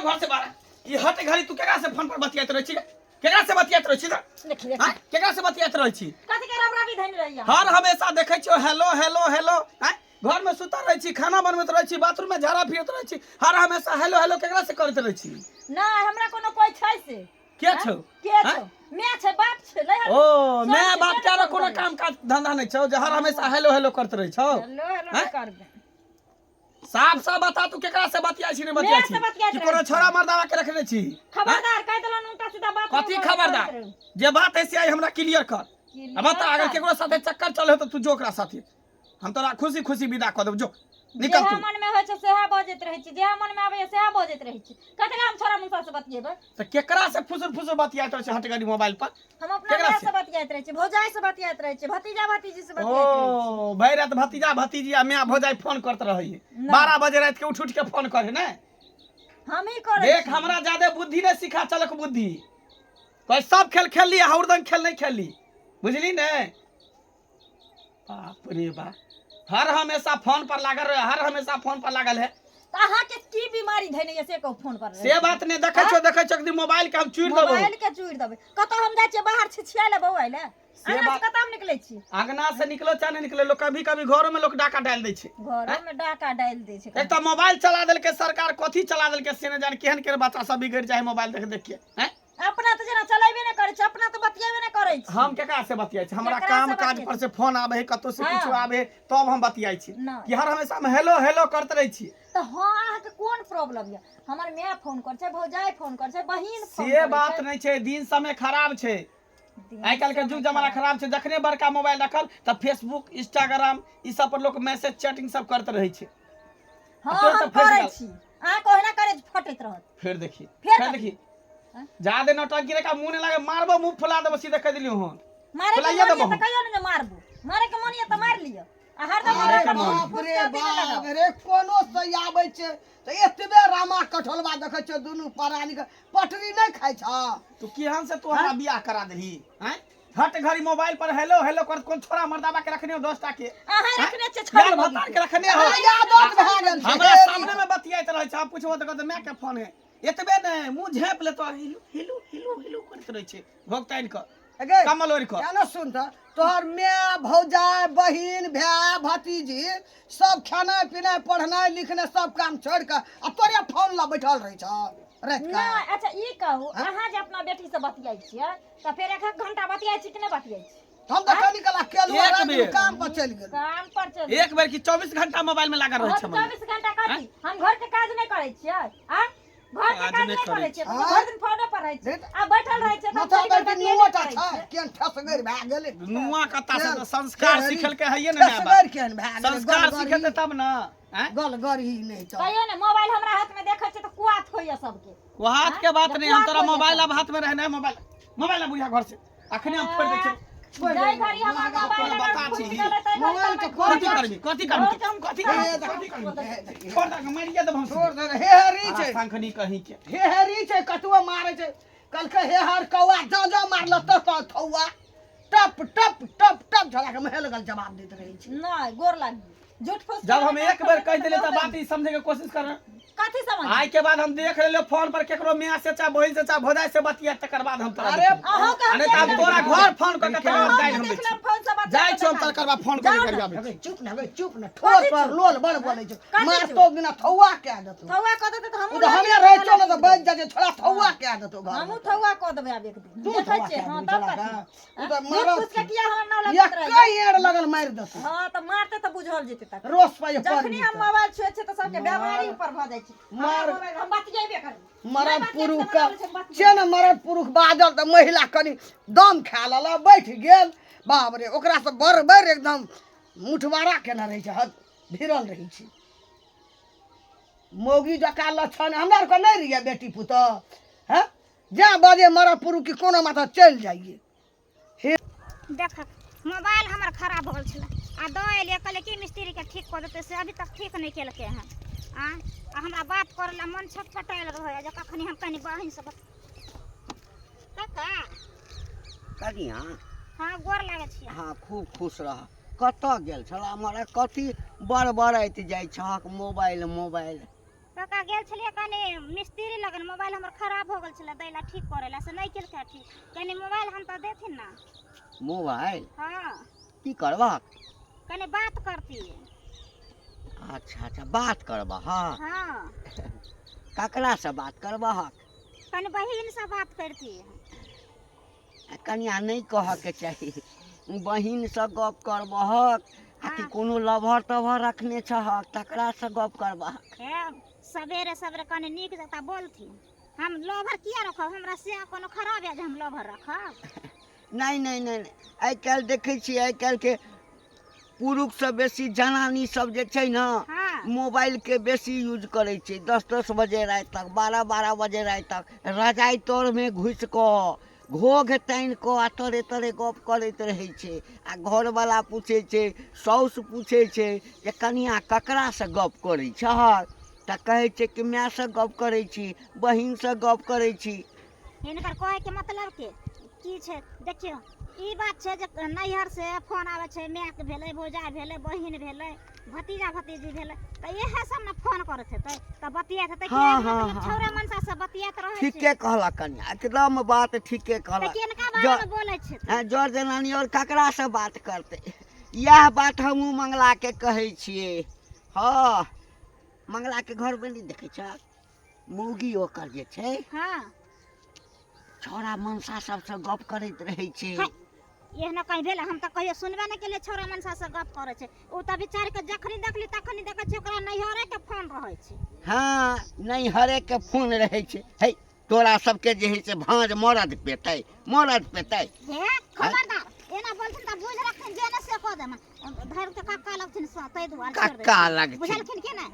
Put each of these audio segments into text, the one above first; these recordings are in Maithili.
घर से बाहर। ई हट घड़ी तू केकरा से फोन पर बतियाइत रहै छी? केकरा से बतियाइत रहै छी रे? देखी देखी। आँय? केकरा से बतियाइत रहै छी? कथी के राम रामी धनि रहिया? हर हमेशा देखै छियौ हेलो हेलो हेलो। आँय, घर में सुतल रहै छी, खाना बनबैत रहै छी, बाथरूम में झाड़ा फिरैत रहै छी, हर हमेशा हेलो हेलो केकरा से करैत रहै छी? नहि, हमरा कोनो कोइ छै से। के छौ? के छौ? माय छै, बाप छै, नहि ओ माय बाप के आरो कोनो काम काज धंधा नहि छौ जे हर हमेशा हेलो हेलो करैत रहै छौ? हेलो हेलो नहि करबै। साफ साफ बता, तू केकरा से बतियाइ छी? नहि बतियाइ से छी बतियाइत कि रहै कोनो छी। छोरा मर्दावा के रखने छी? खबरदार, कहि देलहुँ उल्टा सीधा बात नहि कथी करैत खबरदार? रहू। जे बात है से आइ हमरा क्लियर कर। Clear आ बता, अगर कर। केकरो साथे चक्कर चले तो तू जो ओकरा साथे, हम तोरा खुशी खुशी विदा कऽ देब। जो निकल जेहा तू। मन में होइ छै सेहा बजैत रहै छी, जेहा मन में आबैया सेहा बजैत रहै छी। कथी लए हम छोरा मुसा से बतियेबै? तऽ केकरा से फुसुर फुसुर बतियाइत रहै छै हटगड़ी मोबाइल पर? हम अपना केकरा माय से? से बतियाइत रहै छी, भौजाई से बतियाइत रहै छी, भतीजा भतीजी से बतियाइत रहै छी। ओ भरि राति भतीजा भतीजी आ माय भौजाई फोन करत रहै? नहि। 12 बजे राति के उठि उठि के फोन करे ने? हम ही करै देख छी। हमरा ज्यादा बुद्धि नहीं सिखा, चलक बुद्धि कह सब खेल खेल ली, हरदम खेल नहीं खेलली, बुझली ने? बाप रे बाप, हर हमेशा फोन पर लागल रहे, हर हमेशा फोन पर लागल है। तऽ अहाँके की बीमारी धैने यऽ से कहू, फोन पर रहै से छी? बात नहीं। देखै छो, देखै छो, एक दिन मोबाइल के हम चूर देबो। मोबाइल के चूरि देबै। कतौ हम जाइ छियै बाहर छिछिया ले बौआइ ले? से अंगना से बात- कतौ हम निकलै छी? अंगना से निकलो चाहे नहीं निकले, लोग कभी कभी घरों में लोग डाका डाल दै छै। घरो में डाका डालि दै छै। एक तऽ मोबाइल चला देलकै सरकार, कथी चला देलकै से नहि जान, केहन केहन बच्चा सब बिगड़ि जाइ है मोबाइल देख देख के हैं। अपना तऽ जेना चलेबे नहि करै छै, अपना तऽ बतियेबे नहि करै छै। हम केकरा से बतियाइ छी? हमरा केकरा काम से काज बतियाइ पर से फोन आबे है, कतौ से हाँ। किछु आबे है तब हम बतियाइ छी। नहि। कि हर हमेशा हम हेलो हेलो करते रहै छी? तऽ हँ, अहाँके कोन प्रॉब्लम यऽ? हमर माय फोन करै छै, भौजाइ फोन करै छै, बहिन फोन से करै बात छै। नहि छै, दिन समय खराब छै। दिन आइ काल्हि के समय युग जमाना खराब छै। जखने बड़का मोबाइल रखल तऽ फेसबुक इंस्टाग्राम ई सब पर लोक मैसेज चैटिंग सब करते रहै छै। हँ, तोर तऽ हम फँसि करै गेल। छी, अहाँके ओहिना करै छी, फटैत रहत। फेर देखी। फेर फेर कथी? देखी, जादे नौटंकी रखा, मुंह नहि लागे, मारबो मुंह फुला देबो, सीधे कहि देलियौ हन। मारे के फुलाइए मन देबो यऽ तऽ हम। कहियो ने जे मारबो। मारे के मन यऽ तऽ मारि लिअ आ हरदम मारे के मोबाइल पर मन। बाप फुस रे के अथी नहि बाप लगाउ। रे, कोनो से आबै छै तऽ एतबे रामा कठोलबा देखै छै दुनू प्राणी के पटरी नहि खाइ छ। तू केहन से तू हमरा बियाह करा देलही हैं? हट घड़ी मोबाइल पर हेलो हेलो कर, कोन छोरा मर्दाबा के रखने हो 10 टा के? अहाँ रखने छियै छोरी यार मौगी भतार के। के रखने हो। हमरा आदत भए गेल छै। हमरा सामने में बतियाइत रहै छै। हम पूछबो तऽ कहतै माय के फोन है। एतबे नहि, मुंह झाँपि लेतो, हिलू हिलू हिलू हिलू करैत रहै छै भोगतानि कऽ गे, कमल ओढ़ि कऽ। केना सुन तऽ तोहर माय भौजाइ बहिन भाय भतीजी सब खेनाइ पिनाइ पढ़नाइ लिखनाइ सब काम छोड़ि कऽ आ तोरे फोन लऽ बैठल रहै छौ राति कऽ। नहि, अच्छा ई कहू, अहाँ जे अपना बेटी से बतियाइ छियै तऽ फेर एक एक घंटा बतियाइ छी कि नहि बतियाइ छी? हम तऽ कनी कला केलहुँ एक राति मे बेर। काम पर चलि गेलहुँ। काम पर चलि एक बेर की 24 घंटा मोबाइल में लागल रहै हम छै मने। 24 घंटा कथी, हम घर के काज नहि करै छियै? आ घर के काज काज नहि नहि करै करै छियै? छियै। भरि दिन फोने पर रहै छियै आ बैठल रहै छियै तऽ माथा चलि कऽ बेटी बतियेबे नुओ टा करै छै छियै। केहन ठसगरि भए गेलै। नुआ कत्ता से केहन- तऽ संस्कार केहन- सिखलकै हइये ने माय बाप। ठेसगरि केहन भए गेलै। संस्कार सिखेतै तब ने आँय? गलगरही नहि तऽ कहियो ने मोबाइल हमरा हाथ में देखै छियै तऽ कुआथ होइया सबके। वो हाथ के बात नहीं, हम तोरा कुआथ होइया मोबाइल अब सबके। हाथ में रहने है, मोबाइल मोबाइल अब बुढ़िया घर से अखने हम फोड़ दै छियै। जाहि घड़ी हमर मोबाइल अगर बता फुटि छी। गेलै ताहि घड़ी मोबाइल तऽ के हम कथी करबी, कथी करबी, घर के हम कथी हे करबी, देख, कथी करबी? हे देख, छोड़ दे, मारिए देब हम। छोड़ दे, हे हरी छै। शंखनी कहीं के। हे हरी छै, कतबो मारै छै। कहलकै हे हर कौआ जा जा मारल तऽ तऽ थौआ टप टप टप टप झोला के महे लगल जवाब दैत रहै छै। नहि, गोर लागी, झूठ फूस जब हम एक बेर कहि देलियै तऽ बात ई समझे के कोशिश कर। कथी समझ? आइ के बाद हम देख लेलियो फोन पर केकरो मियाँ से चाहे बहिन से चाहे भौजाई से बतिया, तकर बाद हम तोरा अरे, देखबो। अहूँ के हम आ नहि तऽ हम देख तोरा लेब। घर फोन कऽ के तकर बाद अहूँ गाड़ि के हम दै देख छी। लेब फोन से बतिया जाइ के छी हम देखा तकर बाद फोन कऽ जाउ के ने। गाड़ि आबै छी। अबे चुप न, अबे चुप न, ठोर कथी पर चुप? लोल बड़ बोलै छै। कथी मारतो बिना थौआ कए देतौ। थौआ कऽ देतै तऽ ओ हमहूँ तऽ हमे रहै छियौ ने तऽ बचि जाइ छै छोड़ा, थौआ कए देतौ घर। हमहूँ थौआ कऽ देबै आब एक दिन। तू देखै थौआ छियै कए हँ देबही तब छोड़ा कथी के। ओ तऽ झूठ मारत फूस के किया हमरा नाम लगैत रहैया? एकै एड़ लगल मारि देतौ। हँ तऽ मारते तऽ बुझल जेतै तखन। रोस पाइ पड़ जखनी हम जेतौ। मोबाइल छुए छियै तऽ सबके बेमारी ऊपर भऽ जाइ छै। हमरा मार- मोबाइल हम बतियेबे करबै। मरद नहि बतियाब पुरुष तऽ के मना लै छै, बतियेबै। से ने मरद पुरुष बाजल तऽ महिला कनि दम खा लेलक बैठ गेल। बाप रे, ओकरा से बड़ बड़ एकदम मुठवारा केने रहै छै, हद भिड़ल रहै छै। मौगी जकाँ लक्षण हमरा आरके नहि रहियै बेटी पुतोह हैं, जा बजे मरद पुरुष की कोनो माथा चलि जाइए। देख, मोबाइल हमर खराब भऽ गेल छलै आ दऽ एलियै, कहलियै कि मिस्त्रीके ठीक कऽ देतै, से अभी तक ठीक नहि केलकै हन। आ आ हमरा बात करै लए मन छटपटायल रहैए जे कखनी हम कनि बहिनसँ बत काका। कनिया। हँ, गोर लागै छियै। हँ, खूब खुश रह। कतऽ गेल छलऽ हमर? कथी बड़बड़ाइत जाइ छहक मोबाइल मोबाइल? काका, गेल छलियै कनि मिस्त्री लगन। हमर खराब हो गेल छलै दै ला ठीक करै ला से नहि केलकै ठीक कनि मोबाइल हम तऽ देथिन ने। मोबाइल? हँ। की करबहक? कनि बात करतियै। अच्छा अच्छा, बात करबहक? हँ। ककरासँ बात करबहक? कनि बहिनसँ बात करतियै। आ कनिया नहि कहऽके चाही, बहिनसँ गप करबहक आ कि हँ। कोनो लभर तभर रखने छहक तकरासँ गप करबहक? हे, सवेरे सवेरे कनि नीक जकाँ बोलथिन। हम लोभर किया रखब? हमरा से कोनो खराब है जे हम लोभर रखब? नहि नहि नहि नहि, आइ काल्हि देखै छियै, आइ काल्हिके पुरुषसँ बेसी जनानी सब जे छै ने हँ मोबाइलके बेसी यूज करै छै। 10-10 बजे राति तक, 12-12 बजे राति तक रजाइ तरमे घुसि कऽ घोघ तानि कऽ आ तरे तरे गप करैत रहै छै। आ घरवला पूछै छै, साउस पूछै छै जे कनिया ककरासँ गप करै छहक? तऽ कहै छै कि मायसँ गप करै छी, बहिनसँ गप करै छी। हिनकर कहैके मतलब के की छै? देखियौ, ई बात छै जे नैहर से फोन आबै छै, मायके भेलै, भौजाइ भेलै, बहिन भेलै, भतीजा भतीजी भेलै, तऽ इएह सब ने फोन करैत हेतै तऽ बतियाइत हेतै कि? हँ, एहिके हँ, मतलब हँ। छौड़ा मनसा से बतियाइत रहै छै। ठीके कहलक कनिया, एकदम बात ठीके तऽ कहलक। किनका जँ बारेमे बोलै छथिन? हँ, जर जनानी आओर ककरासँ बात करतै? इएह बात हमहूँ मंगलाके कहै छियै। हँ, मंगलाके घरमे नहि देखै छह, मौगी ओकर जे छै, हँ, छौड़ा मनसा सबसँ गप करैत रहै छै। है, एहनो कहीं भेल? हम तऽ कहियो सुनबे नहि केलियै छौड़ा मनसा से गप करै छै। ओ तऽ बिचार के जखनी देखली तखनी देखै छियै ओकरा नैहरे के फोन रहै छै। हँ, नैहरेके फोन रहै छै। है, तोरा सबके जे है से भाँज मरद पेतै, मरद पेतै। हे खबरदार, एना बोलथिन तऽ बुझि रखथिन जे ने से कऽ देम धरि के कक्का लगथिन से, ताहि दुआरे छोड़ि दै कक्का छियै। लगथिन। बुझलखिन कि नहि?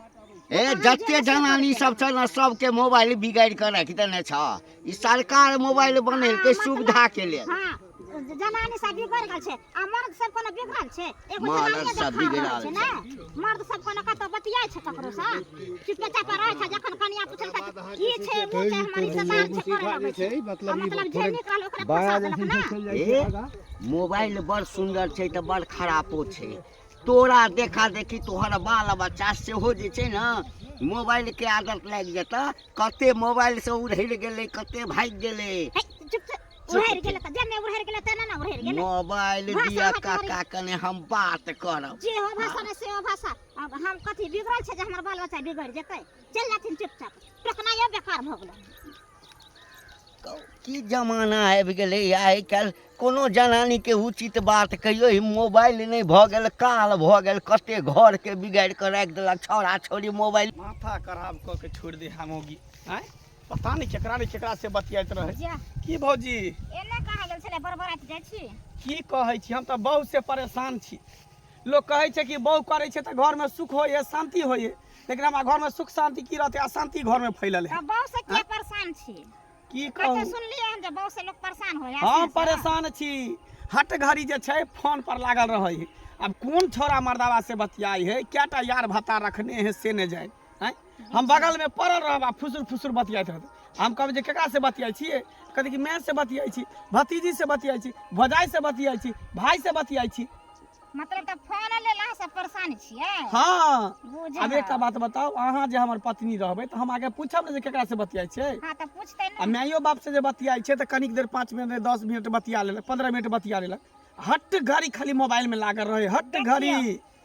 ए अहाँ जे जते ने से जनानी करै सब छै ने, सबके मोबाइल बिगाड़ि कऽ राखि देने छ। ई सरकार मोबाइल बनेलकै हँ, मतलब- सुविधा के लेल। हँ, जनानी सब बिगड़ गेल छै आ मर्द सब कोनो बिगड़ल छै? एगो मर्द जनानिये सब जे खाड़ रहै बिगड़ल छै ने, मर्द सब कोनो कतौ बतियाइ छै ककरो सँ? चुपे चापा रहै छै। जखन कनिया पुछलकै की छै ओ छै, हमर रिश्तेदार छै, करे लगै छै। मतलब आ ई मतलब जे थोड़े नीक रहल ओकरा बाया फंसा जे देलक छै ने। से चलि जाइ छै ए आगाँ। मोबाइल बड़ सुन्दर छै तऽ बड़ खरापो छै। तोरा देखा देखी तोहर बाल बच्चा सेहो जे छै ने मोबाइलके आदत लागि जेतऽ। कते मोबाइलसँ उड़हरि गेलै, कते भागि गेलै। है, चुप चुप, उड़हरि गेलै तऽ जेने उड़हरि गेलै तेने ने उड़हरि गेलै। मोबाइल भाषा दिअ हट काका, कने हम बात करब। जे हो भाषा ने से हो भाषा। अब हम कथी बिगड़ल छै जे हमर बाल बच्चा बिगड़ जेतै? चलि जाथिन चुपचाप, टोकनाइयो बेकार भऽ गेलै। कहू, की जमाना आबि गेलै। आइ काल्हि कोनो जनानीके उचित बात कहियो, ई मोबाइल नहि भऽ गेल काल भऽ गेल। कते घरके बिगाड़ि कऽ राखि देलक छौड़ा छौड़ी मोबाइल। माथा खराब कऽ के छोड़ि दे हा मौगी। आँय, पता नहि केकरा ने केकरा से बतियाइत रहै। जा। की भौजी? एने कहाँ गेल छलै? बड़बड़ाइत जाइ छी। की कहै छी, हम तऽ बहु से परेशान छी। लोक कहै छै कि बहु करै छै तऽ घरमे सुख होइए, शान्ति होइए, लेकिन हमरा घरमे सुख शान्ति की रहतै? अशान्ति घरमे फैलल है। तऽ बहू से किया परेशान छी? की कतौ कहू, सुनलियै हन जे बहू से लोक परेशान होइ है? हम परेशान छी। हट घड़ी जे छै फोन पर लागल रहै है। आब कोन छोरा मर्दावा से बतियाई है, कएटा यार भत्ता रखने है से नहि जाय। आँय, हम बगलमे पड़ल रहब आ फुसुर फुसुर बतियाइत रहतै। हम कहबै जे केकरा से बतियाइ छियै? कहतै कि माय से बतियाइ छी, भतीजी से बतियाइ छी, भौजाइ से बतियाइ छी, भाय से बतियाइ छी। मतलब तऽ फोन लेल अहाँ सब परेशान छियै? हँ। बुझल। आब एकटा बात बताउ, अहाँ जे हमर पत्नी रहबै तऽ हम आगे पूछब ने जे केकरा से बतियाइ छियै? हँ, तऽ पूछतै आ ने। माइयो बाप से जे बतियाइ छै तऽ कनिक देर, 5 मिनट, 10 मिनट बतिया लेलक, 15 मिनट बतिया लेलक। हट घड़ी खाली मोबाइल में लागल रहे, हट घड़ी। देखियौ,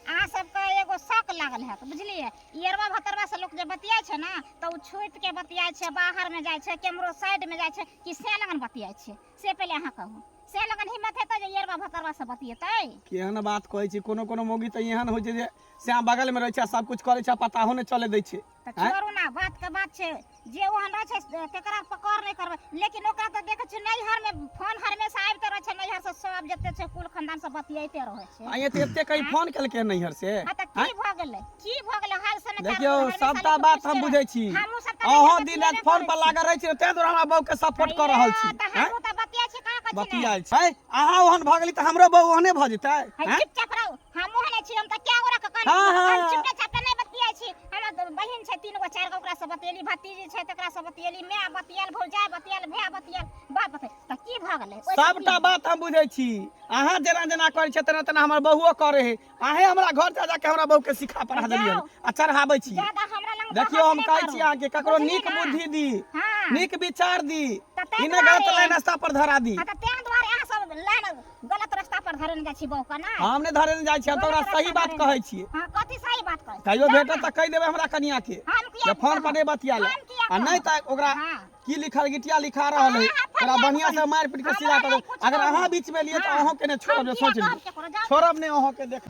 अहाँ सबके एगो शौक लागल हैत, बुझलियै? इयरवा भतरवा से लोक जे बतियाइ छै ने तऽ ओ छुपि के बतियाइ छै, बाहर में जाइ छै, केम्हरो साइड में जाइ छै कि से लगन बतियाइ छै, से पहिले अहाँ कहू। से लगन हिम्मत हेतै जे इयरवा भतरवा से बतियेतै? केहन बात कहै छी। कोनो कोनो मौगी तऽ एहन होइ छै जे श्याम बगल में रहै छै आ सब कुछ करै छै आ पताहो नहि चले दै छै। तऽ आँय? छोड़ू ना, बात के बात छै। जे ओहन रहै छै तेकरा पकड़ नहि करबै, लेकिन ओकरा तऽ देखै छियै नैहर में फोन हमेशा आबिते रहै छै। नैहर से सब जते छै कुल खानदान सब बतियाइते रहै छै। आ एते एते कहीं फोन केलकै हन नैहर से? हँ, तऽ की भऽ गेलै? की भऽ गेलै? हाल समाचार देखियौ, हमेशा सबटा लोक बात हम पूछते बुझै छी। हमहूँ सब तऽ अहाँ नैहर दिन राति बतियेबे फोन करै पर छी। लागल रहै छी ने, ताहि दुआरे हमरा बहू के सपोर्ट कऽ रहल छी। तऽ आँय? हमहूँ तऽ बतियाइ छी, कहाँ कहै छी नहि? बतियाइ छै। अहाँ ओहन भऽ गेली तऽ हमरो बहू ओहने भऽ जेतै? है, आँय? चुपचाप रहू। हमहूँ ओहने छी। हम तऽ कै गोरा के कहने हँ, छी। हँ। हम चुपे चापे नहि बतियाइ छी। हमर बहिन छै तीन गो चारि गो, ओकरा से बतियेली। भतीजी छै तकरा से बतियेली। माय बतियाल, भौजाइ बतियाल, भाय बतियाल, बाप बतियाल, तऽ की भऽ गेलै ओहिसँ? सबटा की? बात हम बुझै छी। अहाँ जेना जेना करै छियै तेना तेना हमर बहुओ करै है। अहें हमरा घर जा जाके हमरा बहू के सिखा पढ़ा देलियै जाउ। आ चढ़ाबै छी। ज्यादा हमरा लग देखियौ, बहस हम नहि कहै करू। छी अहाँके, ककरो बुझलियै नीक ने? बुद्धि दी। हँ। नीक विचार दी। तऽ ताहि ई नहि गलत दुआरे- लाइन रास्ता पर धरा दी। हाँ तऽ तें दुआरे अहाँ सब लाइन गलत रास्ता पर धरेने जाइ छी बहू के ने। हम नहि धरेने जाइ छी, हम तऽ ओकरा गलत सही रास्ता बात धरेने। कहै छियै। हाँ, कथी सही बात कहै? कहियो जाउ भेटत ने। तऽ कहि देबै हमरा कनिया के हम किया जे फोन पर कहब? नहि बतिया ले हम किया आ नहि कहब? तऽ ओकरा हाँ। की लिखल गिटिया लिखा रहल है, अहाँ ओकरा फरियाद बढ़िया से करू। मारि पीट के हमरा सीधा करू। नहि कुछ अगर कहू। अहाँ बीच में लिए तऽ हाँ। अहों के नहि छोड़ब हम जे किया सोच कहब लियौ। केकरो? जाउ। छोड़ब नहि अहों के देख।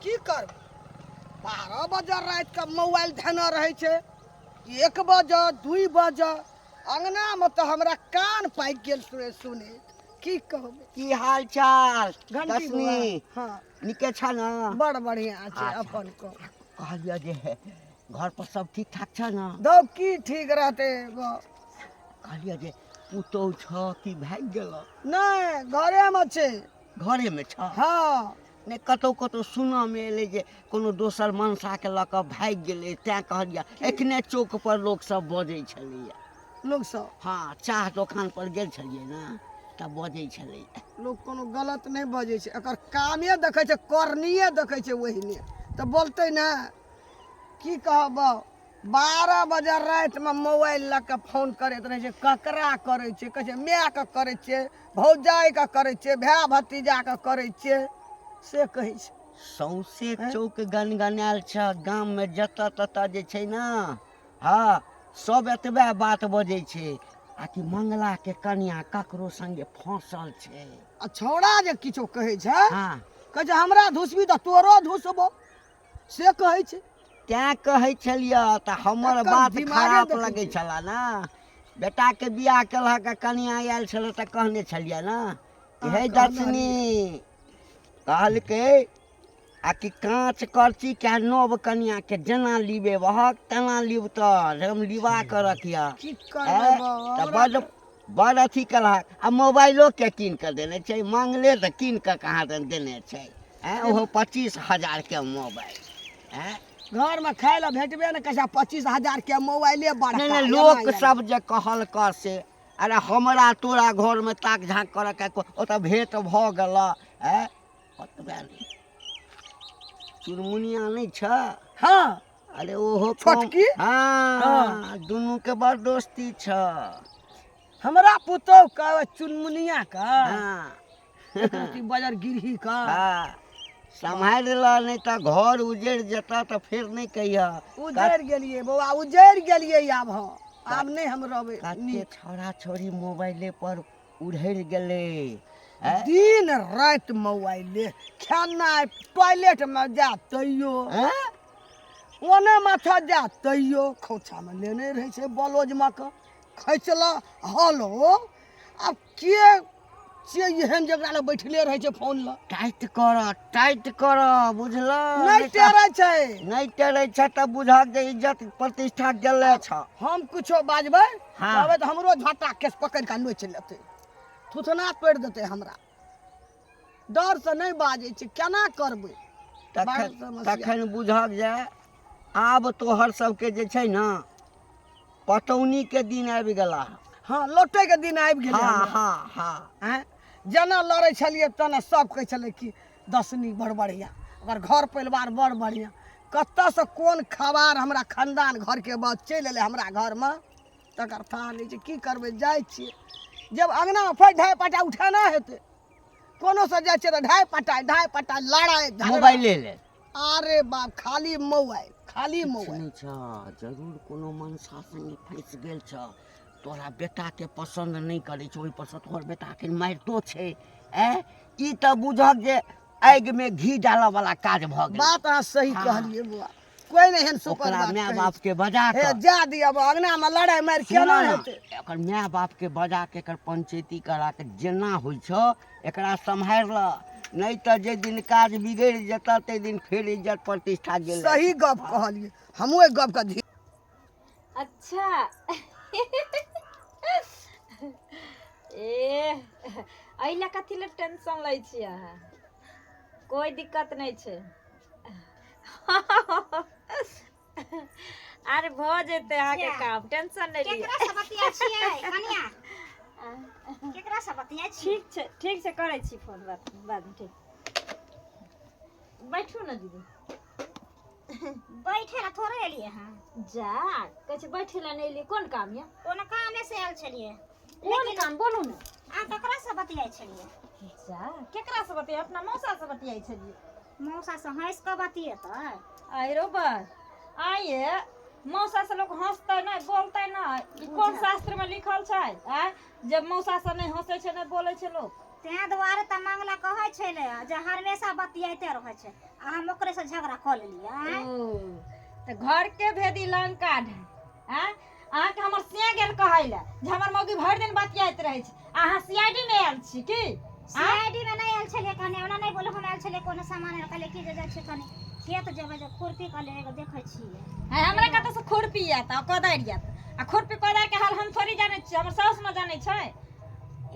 की करब, 12 बजे रातिके मोबाइल धेने रहै छै, 1 बजे 2 बजे अङ्गनामे तऽ हमरा कान पाकि गेल सुनै सुनैत। की कहबै। की हाल चाल घंटी दशमी? बौआ, हँ। नीके छ ने? बड़ बढ़िआँ छै। अच्छा। अपन कहू। कहलियऽ जे घर पर सब ठीक ठाक छ ने? दौ की ठीक रहतै बौ। कहलियऽ जे पुतहु छ कि भागि गेल? नहि, घरेमे छै। घरेमे छ? हँ। नहि, कतहु कतहु सुनऽमे एलै जे कोनो दोसर मनसाके लऽ कऽ भागि गेलै, तैँ कहलियै। एखने चौक पर लोक सब बजै छलैया। लोक सब? हँ, चाह दोकान पर गेल छलियै ने तऽ बजै छलैया। लोक कोनो गलत नहि बजै छै, एकर कामे देखै छै, करनिये देखै छै, ओहिने तऽ बोलतै ने। की कहब, 12 बजे रातिमे मोबाइल लऽ कऽ फोन करैत रहै छै। ककरा करै छै? कहै छै मायके करै छियै, भौजाइके करै छियै, भाय भतीजाके करै छियै, से कहै छै। सौंसे हैं? चौक गनगनायल छ गाममे, जतऽ ततऽ जे छै ने, हँ, सब एतबे बात बजै छै आ कि मंगलाके कनिया ककरो संगे फँसल छै। आ छौड़ा जे किछो कहै छै, हँ, कहै छै हमरा धुसबी तऽ तोरो धुसबो, से कहै छै। तैँ कहै छलियै तऽ हमर एकर बात दिमागे खराब देखै लगै छियै। छलए ने। बेटाके बियाह केलहक आ कनिया आयल छलै तऽ कहने छलियै ने कि अहाँ हे कहने दक्षिणी, कहलकै आ कि काँच करची के नव कनियाके जेना लिबेबहक तेना लिबतह, हम लिबा कऽ रखिह। की करबै ऐं, बौ, तऽ हमरा बड्ड बड़ अथी केलहक आ मोबाइलो के कीन कऽ देने छै, मांगले तऽ कीन कऽ कहाँ दन देने छै। ऐं, ओहो 25,000 के मोबाइल। ऐं, घरमे खाय लए भेटबे ने कहै छै, 25,000 के मोबाइले बड़का। नहि नहि, एना लोक एना। सब जे कहलक से अरे हमरा तोरा घरमे ताक झाँक करऽ के ओतऽ भेंट भऽ गेल। ऐं, ओतबे नहि, चुनमुनिया नहि छ? हँ। अरे ओहो कम- छोटकी? हँ, दुनू के बड़ दोस्ती छ। हमरा पुतोह के चुनमुनिया के? हँ। एक बजर गिरही के। हँ, सम्हारि ल, नहि तऽ घर उजड़ि जेतऽ तऽ फेर नहि कहिह। उजड़ि गेलियै बौआ, उजड़ि गेलियै। आब हम आब नहि हम रहबै। कते नीक छौड़ा छौड़ी मोबाइले पर उड़हरि गेलै। ऐं? दिन राति मोबाइले, खेनाइ टॉयलेटमे जा तैयो, ऐं? ओने माथा जा तैयो खोछामे लेने रहै छै, बलोजमे के खैचल। हलो, आब के छियै एहन जकरा लग बैठले रहै छै फोन लग? टाइट कर, टाइट कर, बुझल? नहि टेरै छै। नहि टेरै छै तऽ बुझक जे इज्जत प्रतिष्ठा गेले छ। हम कुछो बाजबै, हाँ। कहबै तऽ हमरो झोटा केस पकड़ि कऽ नोचि लेतै, थुथना तोड़ि देतै। हमरा डरसँ नहि बाजै छै। केना करबै? बड़ तखन समस्या। तखन बुझक जे आब तोहर सबके जे छै ने पटौनीके दिन आबि गेला। हँ, लौटैके दिन आबि गेलै। हँ। हमरा। हँ हँ। आँय, जेना लड़ै छलियै तेना सब कहै छलै कि दसनी बड़ बढ़िआँ, ओकर घर परिवार बड़ बढ़िआँ। कतऽसँ कोन खबार हमरा खानदान घरके बाद चलि एलै हमरा घरमे, तकर थाह नहि छै। की करबै, जाइ छियै जब अङ्गनामे फेर ढाइ पटा उठेना हेतै। कोनो से जाइ छियै तऽ ढाइ पटा ढाइ पटा लड़ाइ झगड़ा। मोबाइले ले। अरे बाप, खाली मोबाइल, खाली किछु मोबाइल। नहि छ, जरूर कोनो मनसा संगे फँसि गेल छ। तोरा बेटाके पसन्द नहि करै छै, ओहिपर सँ तोहर बेटाके मारितो छै। ऐं, ई तऽ बुझक जे आगिमे घी डालऽ वाला काज भऽ गेल। बात अहाँ सही हाँ। कहलियै बौआ, कोइ नहि एहन सुपर ओकरा बात माय कहै बाप के बजा छै। हे कऽ जा दिअ बौआ, अङ्गनामे लड़ाइ मारि सुनऽ केना ने, हेतै? एकर माय बाप के बजा के एकर पंचायती करा के जेना होइ छौ एकरा सम्हारि ल, नहि तऽ जे दिन काज बिगड़ि जेतऽ ताहि दिन फेर इज्जत प्रतिष्ठा गेलै। सही गप कहलियै, हमहूँ एहि गपके ध्यान। अच्छा, ए एहि लए कथी लए टेंशन लै छी अहाँ? कोइ दिक्कत नहि छै। अरे भऽ जेतै अहाँके अच्छा। काम, टेंशन नहि लिअ। केकरा से बतियाइ छियै कनिया? केकरा से बतियाइ छी? ठीक छै, ठीक छै, करै छी फोन बात बादमे। ठीक, बैठू ने दीदी। बैठे ला थोड़े एलियै हँ। जा कहै छै बैठे लए नहि एलियै, कोन काम यऽ? कोनो कामे से आयल छलियै। कोन काम बोलू ने। अहाँ ककरा से बतियाइ छलियै? जा केकरा से बतियाइ, अपना मौसा से बतियाइ छलियै। मौसा से हँसि कऽ बतियेतै? आइरो बा आइए, मौसा से लोग हंसतै नहि बोलतै नहि, ई कोन शास्त्र में लिखल छै? आँय, जे मौसा से नहि हंसै छै नहि बोलै छै लोक। तें दुआरे तऽ मंगला कहै छै ने जे हमेशा बतियाइते रहै छै, आ हम ओकरे से झगड़ा कऽ लेलियै। आँय? ओ तऽ घर के भेदी लंका ढाय। आँय, अहाँके हमर सिया गेल कहै लए जे हमर मौगी भरि दिन बतियाइत रहै छै, अहाँ सीआईडी मे आयल छी की? सीआईडी मे नहि आयल छलियै कने, ओना नहि बोलू, हम आयल छलियै कोनो सामान आर, कहलियै की जे जाइ छियै कनि खेत जेबै जे खुरपी कहलियै एगो देखै छियै। है, हमरा कतऽ से खुरपी आयत आ कोदारि आयत? आ खुरपी कोदारि के हाल हम थोड़ी जानै छियै, हमर साउस ने जानै छै।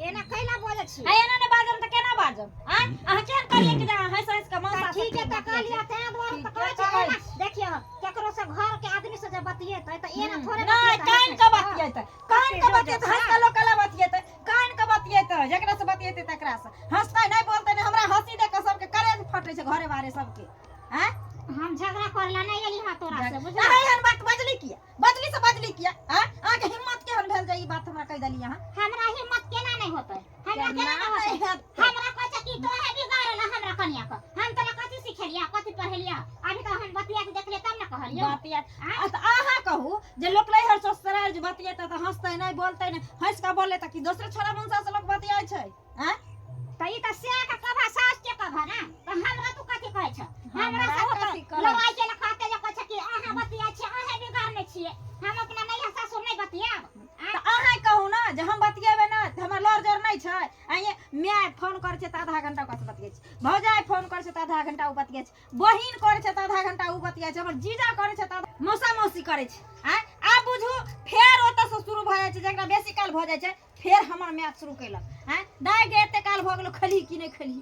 एना कैला बजै छी? है, एना नहि बाजब तऽ केना बाजब? आँय, अहाँ केहन कहलियै कि जे अहाँ हँसि हँसि कऽ मौसा तऽ से ठीक है तऽ कहलियै, तें दुआरे तऽ कहै छियै। कहै एना देखियौ, केकरो से घर के आदमी से जे बतियेतै तऽ एना थोड़े नहि बतियेतै? कान के बतियेतै, कान के बतियेतै, हँसि कऽ लोक केला बतियेतै? कान के बतियेतै, जकरा से बतियेतै तकरा से हँसतै नहि बोलतै नहि। हमरा हँसी देख कऽ सबके करेज फटै छै घरे बारे सबके। आँय, हम झगड़ा करे ला नहि एली हँ तोरा से, बुझल? एहन बात बजली किया? बजली से बजली किया? आँय, अहाँके हिम्मत केहन भेल जे ई बात हमरा कहि देली अहाँ? हमरा हिम्मत केना नहि होतै? हमरा केना केना नहि नहि होतै? हेतै? हमरा कहै छै कि तोहे बिगाड़ल हमरा कनिया के, हम तोरा कथी सिखेलिया, कथी पढ़ेलिया? अभी तऽ हम बतिया के देखलियै तब ने कहलियौ। बतिया आ तऽ अहाँ कहू जे लोक नैहर ससुराल जे बतियेतै तऽ हँसतै नहि बोलतै नहि, हँसि कऽ बोलले तऽ की दोसरे छोरा मुनसा से लोक बतियाइ छै? आँय, तऽ ई तऽ से के कभा सास के कभा ना, तऽ हमरा तू कथी कहै छ? हमरा हमरा से कथी कहै? लड़ाई के कहते जे कहै छै कि अहाँ बतियाइ छियै, अहें बिगाड़ने छियै, हम अपना नैहर सासुर नहि बतियाब? तऽ अहाँ कहू ने जे हम बतियेबै ने तऽ हमर लड़ जोर नहि छै? आइये my phone करै छै तऽ आधा घंटा ओकरासँ बतियाइ छै, भौजाइ फोन करै छै तऽ आधा घंटा ओ बतियाइ छै, बहिन करै छै तऽ आधा घंटा ओ बतियाइ छै, हमर जीजा करै छै तऽ मौसा मौसी करै छै। आँय, आब बुझू फेर ओतऽसँ शुरू भऽ जाइ छै, जकरा बेसी काल भऽ जाइ छै फेर हमर माय शुरू केलक, आँय दाइ गे, एते काल भऽ गेलो, खेलही कि नहि खेलही?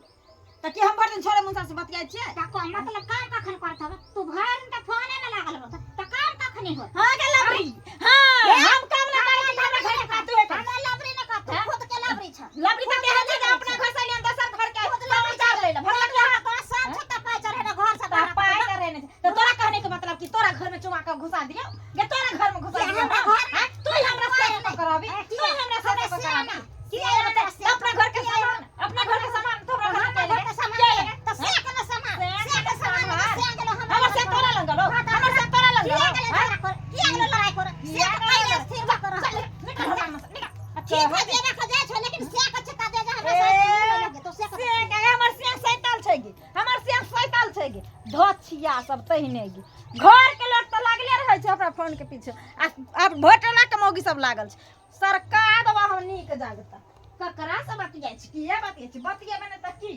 तऽ की हम भरि दिन छोड़े मुनसा से बतियाइ छियै? तऽ को मतलब काम कखन करत हब तू? भरि दिन तऽ फोने में लागल रहत, तऽ काम कखनी होत? हाँ गे लबरी, हाँ, हम काम ना करै छी तऽ हमरा घर के काज तू हमरा लबरी न कह, तू खुद के लबरी छ। लबरी तऽ तेहन छै जे अपना घर से लियन दोसर घर के समाचार लै ले भगवान के। तोरा सब छौ तऽ पाइ चढ़े घर से तऽ बाहर। पाइ करे नहि छै तऽ तोरा कहने के मतलब कि तोरा घर में चुमा के घुसा दियौ गे? तोरा घर में घुसा दियौ? हमरा घर में? हाँ? तू ही हमरा से तो कराबी, तू ही हमरा से तो कराबी। की हमरा से? अपना घर के सामान, अपना घर के सामान तोरा घर हमरा के घर के सामान के तऽ से के न सामान, से के सामान से गेलो हमरा। हमर से तोरा लंग गेलो, हमर से तोरा लंग किया गेलो। गेलो झगड़ा कर? किया गेलो लड़ाई कर? से के पहिले स्थिर भऽ कर। चल निकल हमरा में से, निकल। ठीक है, जेना के जाइ छौ, लेकिन से के छिता दे जे हमरा साथ लगे तो से के। से के हमर से सैतल छै गे, हमर से सैतल छै गे, धोछिया सब तहिने गे। घर के लोक तऽ लागले रहै छै अपना फोन के पीछे, आ आब भोटला के मौगी सब लागल छै। सरकार दबा हम नीक जागता ककरा से बतियाइ छी, किया बतियाइ छी? बतियेबै नहि तऽ की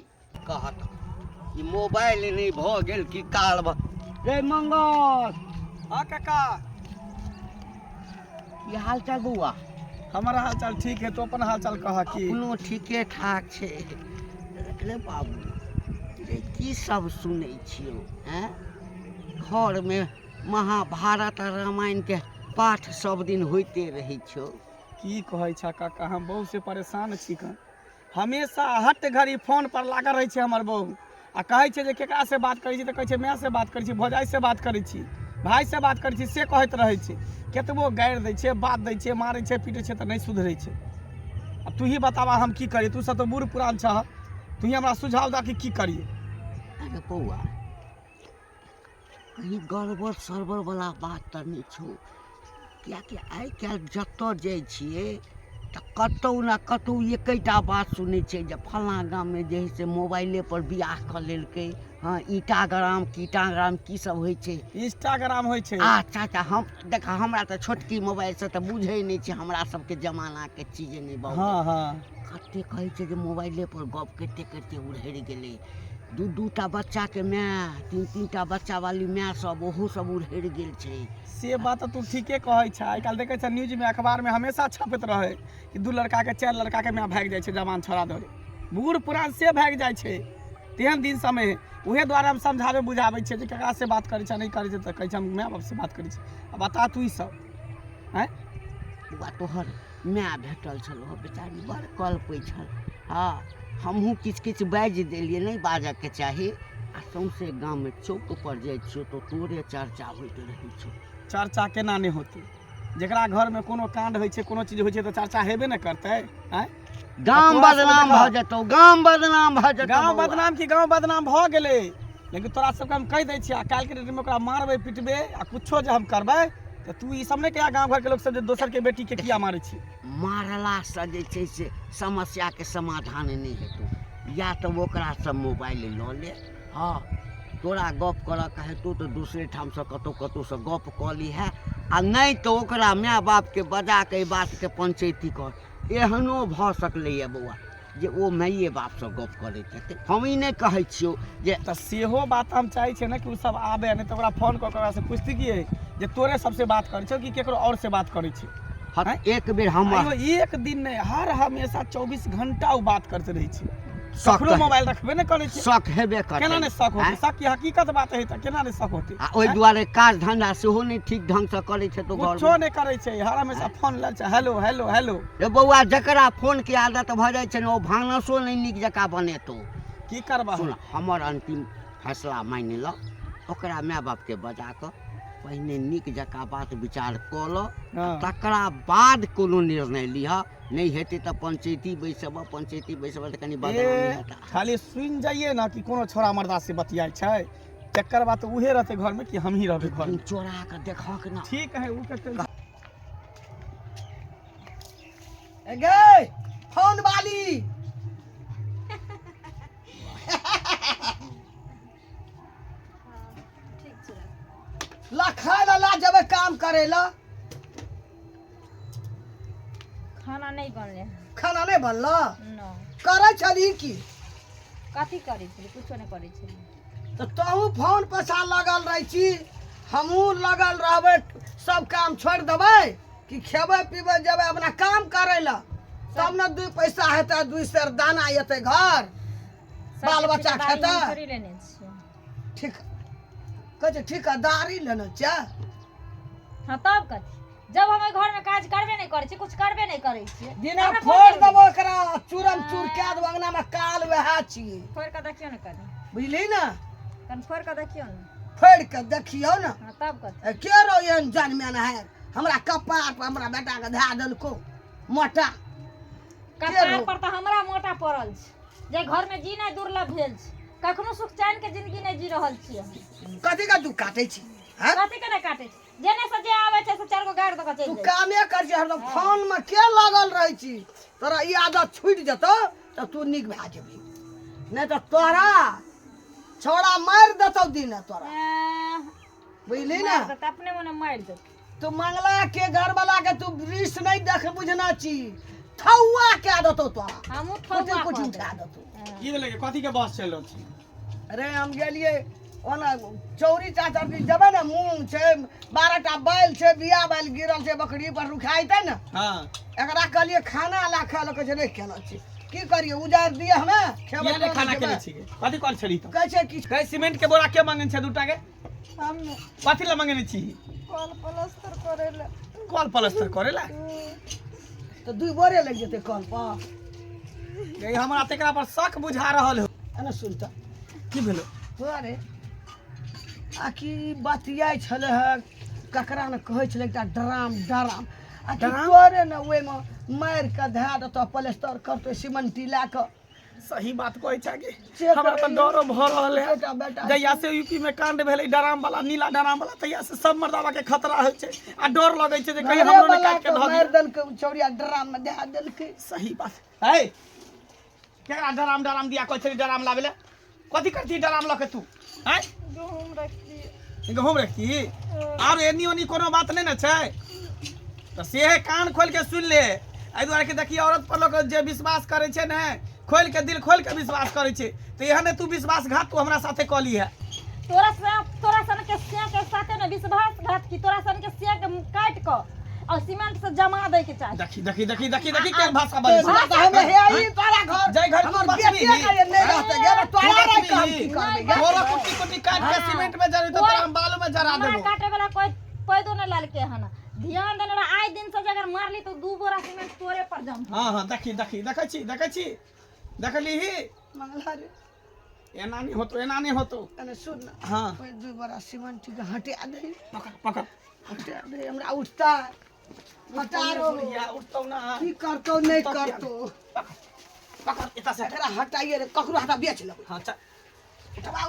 कहत ई मोबाइल नहि भऽ गेल कि काल भऽ रे मंगल। हाँ काका। की हाल चाल बौआ? हमर हाल चाल ठीक है, तू अपन हाल चाल कह की। अपनो ठीके ठाक छै रे बाबू। रे की सब सुनै छियौ? हैं, घरमे महाभारत आ रामायणके पाठ सब दिन होइते रहै छौ। की कहै छ काका, हम बहू से परेशान छी कन। हमेशा हट घड़ी फोन पर लागल रहै छै हमर बहू, आ कहै छै जे केकरा से बात करै छी तऽ कहै छै माय से बात करै छी, भौजाइ से बात करै छी, भाय से बात करै छी, से कहैत रहै छै। केतबो गारि दै छै, बात दै छै, मारै छै, पीटै छै तऽ नहि सुधरै छै। आब तू ही बताबा हम की करी। तू सब तऽ बूढ़ पुरान छह, तू ही हमरा सुझाव दऽ कि की करियै। अरे बौआ, कहीं गड़बड़ सड़बड़ वाला बात तऽ नहि छौ? किएकि आइ काल्हि जतऽ जाइ छियै तऽ कतहु ने कतहु एकेटा बात सुनै छियै जे फलाँ गाममे जे हइ से मोबाइलेपर बियाह कऽ लेलकै। हँ, ईटाग्राम कीटाग्राम की सब होइ छै? इंस्टाग्राम होइ छै। अच्छा अच्छा, हम देख, हमरा तऽ छोटकी मोबाइलसँ तऽ बुझै नहि छै, हमरा सबके जमानाके चीज नहि बाबू। हँ हँ। कते कहै छै जे मोबाइलेपर गप करिते करिते उड़हरि गेलै, दू दू टा बच्चाके माय, तीन तीन टा बच्चा वाली माय सब, ओहो सब उड़हरि गेल छै। से बात तऽ तू ठीके कहै छ। आइ काल्हि देखै छ न्यूजमे अखबारमे हमेशा छपैत रहै कि दू लड़काके चारि लड़काके माय भागि जाइ छै जवान छोड़ा दौड़े, बूढ़ पुरान से भागि जाइ छै। तेहन दिन समय है। उहे दुआरे हम समझाबै बुझाबै छियै जे ककरा से बात करै छै, नहि करै छै तऽ कहै छै हम माय बापसँ बात करै छी। आ बता तू ई सब आँय। बौआ, तोहर माय भेटल छलौ, बेचारी बड़ कलपै छल। हँ, हमहूँ किछु किछु बाजि देलियै, नहि बाजऽके चाही। आ सौंसे गाममे चौक पर जाइ छियौ तऽ तोरे चर्चा होइत रहै छौ। चर्चा केना नहि होतै? जकरा घरमे कोनो काण्ड होइ छै, कोनो चीज होइ छै, तऽ चर्चा हेबे ने करतै। आँय, गाम तोरा सबके बदनाम देखह। भऽ जेतौ, गाम बदनाम भऽ जेतौ गाँव बौआ। बदनाम की, गाँव बदनाम भऽ गेलै। लेकिन तोरा सबके हम कहि दै छियै, आ काल्हिके डेटमे ओकरा मारबै पिटबै आ कुछो जे हम करबै तऽ तू ई सब नहि कहिया गाँव घरके लोक सब जे दोसरके बेटीके किया मारै छी। मारलासँ जे छै से समस्याके समाधान नहि हेतौ। या तऽ ओकरासँ मोबाइल लऽ ले। हँ, तोरा गप करऽके हेतौ तऽ दोसरे ठामसँ कतहु कतहुसँ गप कऽ लिहे, आ नहि तऽ ओकरा माय बापके बजा कऽ एहि बातके पंचैती कर। एहनो भऽ सकलैए बौआ जे ओ माइए बापसँ गप करैत हेतै। हम ई नहि कहै छियौ जे तऽ सेहो बात हम चाहै छियै ने कि ओ सब आबे, नहि तऽ ओकरा फोन कऽ कऽ ओकरासँ पुछतियै जे तोरे सबसँ बात करै छौ कि केकरो आओर से बात करै छै। हँ, एक बेर हम आइयो एक दिन नहि, हर हमेशा 24 घंटा ओ बात करते रहै छै। शक ककरो तऽ मोबाइल रखबे नहि करै छै। शक हेबे करतै। केना नहि शक होतै? आँय? शक की हकीकत बात है, तऽ केना नहि शक होतै? आ ओहि दुआरे काज धंधा सेहो नहि ठीक ढंगसँ करै छै तो कुछो घरमे नहि करै छै, हर हमेशा फोन लऽ छै, हेलो हेलो हेलो। रे बौआ, जकरा फोनके आदत भऽ जाइ छै ने, ओ भानसो नहि नीक जकाँ बनेतौ। की करबह? सुन, हमर अन्तिम फैसला मानि लऽ, ओकरा माय बापके बजा कऽ पहिने नीक जकाँ बात विचार कऽ लऽ, तकरा बाद कोनो निर्णय लिहऽ। नहि हेतै तऽ पंचैती बैसबऽ, पंचैती बैसबऽ तऽ कनि बदनामी ए, हेतै। खाली सुनि जाइए ने कि कोनो छोरा मर्दा से बतियाइ छै, तकर बाद तऽ उहे रहतै घरमे कि हमही रहबै घरमे। चोरा कऽ देखहक ने। ठीक है, ओ के ए गे फोन वाली, ठीक छै। ला खाय ला, ला जेबै काम करे ला। खाना नहि बनलै हन। खाना नहि बनल? नहि। करै छली की? कथी करै छली? कुछो नहि करै छली। तऽ तहूँ फोन पैसा लगल रहै छी, हमहूँ लगल रहबै। सब काम छोड़ि देबै कि खेबै पीबै जेबै अपना काम करै लए, तब ने दू पैसा हेतै, दू सेर दाना एतै घर, बाल सबके बच्चा ठेकेदारी हम खेतै। थोड़ी लेने छियै। ठीक कहै छै, ठिकादारी लेने छै। हाँ, तब कथी? जब हम एहि घरमे काज करबे नहि करै छियै, कुछ करबे नहि करै छियै, दिना हमरा कोन फोड़ जरूरी? देबो एकरा, चूरम चूर कए देबो। अंगनामे काल वएह छियै। फोड़ि कऽ देखियौ ने कनि। बुझली ने? कनि फोड़ि कऽ देखियौ ने। फोड़ि कऽ देखियौ ने। हाँ, तब कथी? ए, के रहो एहन जनमे ने है, हमरा कपार पर हमरा बेटाके धए देलको मोटा कपार रहो? पर तऽ हमरा मोटा पड़ल छै जे घरमे जीनाइ दुर्लभ भेल छै। कखनो सुख चैन के जिंदगी नहि जी रहल छियै हम। कथी के तू काटै छी? हैं? कथी के नहि काटै छी? जेने से जे आबै छै से चारि गो गारि दऽ कऽ तू चलि जाइ छै। कामे कर छी, हरदम फोन में के लगल रहै छी? तोरा ई आदत छूटि जेतौ तऽ तू नीक भए जेबही, नहि तऽ तोरा छौड़ा मारि देतौ दिन तोरा। एह, बुझली ने? मारि देतै, अपने मने मारि देतै। तू मंगला के घरवाला के तू वृक्ष नहीं देख बुझना छी, थौआ के देतौ तोरा। हमहूँ कुटी थौआ कुटी कऽ उठा देबै। देतौ। की भेलै? कथी के बस चलि रहल छै? अरे, हम गेलियै ओना चौरी चाचर दिस जेबै ने, मूंग छै, 12 टा बैल छै, बिया बैल गिरल छै, बकरी पर रुखाइतै ने। एकरा कहलियै खाना ला खाय लए, कहै छै नहि खेलऽ छी। की करियै? उजारि दियै हमे खेबै? किया नहि खाना खेबै। केने छियै? कथी कहल छली तऽ? कहै छै कि कहै सीमेंट के बोरा के मंगने छै दूटा के? हम। कथी लए मंगने छी? कल प्लस्तर करै लए। कल प्लस्तर करे ला? तऽ दुइ बोरे लागि जेतै कल पर। ये हमरा तेकरा पर शक बुझा रहल हो। एना सुन तऽ। की भेलो? अरे, आ की बतियाइ छलै हे, ककरा ने कहै छलै एकटा ड्राम डराम आ की ड्राम? तोरे ने ओहिमे मारि कऽ धए देतौ, प्लस्तर करतै सीमेंटी लए कऽ। सही बात कहै छै कि से हमरा तऽ करै। डरो भऽ रहल है। बेटा बेटा। जहिया से यूपी में कांड भेलै डराम वाला, नीला डराम वाला, तहिया से सब मर्दावा के खतरा होइ छै आ डर लगै छै जे कहीं हमरो ने घरेवला काटि के के धऽ मारि दिए। देलकै ओ छौड़िया, ड्राम मे धए देलकै। सही बात है। केकरा डराम डराम दिया कहै छली डराम लाबै लए? कथी करती डराम लऽ के तू? आँय, गहूँम रखतियै। गहूँम रखती? आर एनी ओनी कोनो बात नहि ने छै तऽ से कान खोलि के सुनि ले। एहि दुआरे कि देखी, औरत पर लोक जे विश्वास करै छै ने, खोलि के दिल खोलि के विश्वास करै छै, तऽ एहन तू विश्वासघात तू हमरा साथे कऽ ली है। तोरा से तोरा सन के से के साथे ने विश्वासघात की, तोरा सन के से के काटि कऽ और सीमेंट से जमा दै के चाही। देखी देखी देखी देखी देखी, केहन भाषा बजै छै। तऽ हमे हे ई तोरा घर जाहि घर तू हमर बचबीही, बेटे के नहि रहतै गे ने, तोरा तू राखि कऽ हम की बचबीही। करबै गे? तोरा कुट्टी कुट्टी काटि के सीमेंट में जरेतौ, तोरा हम बालू में जरा हमरा देबो। काटे वाला कोई पैदो नहीं लालके हन। ध्यान देने रह, आइ दिन से जे अगर मारली तो दू बोरा सीमेंट तोरे पर जम। हाँ हाँ, देखी देखी, देखै छी देखै छी, देखलीही? मंगला रे। एना नहि होतो, एना नहि होतो। कने सुन न। हाँ। ओहि दू बड़ा सीमेंट के हटा दे। पकड़ पकड़। हटा दे, हमरा उठता हटा रो। बुढ़िया उठतौ ना। की करतौ नहि उठतौ किया? करतौ। पकड़ एतऽ से। एकरा हटाइए रे, ककरो हटा बेच लेबै। हाँ चल। उठबा।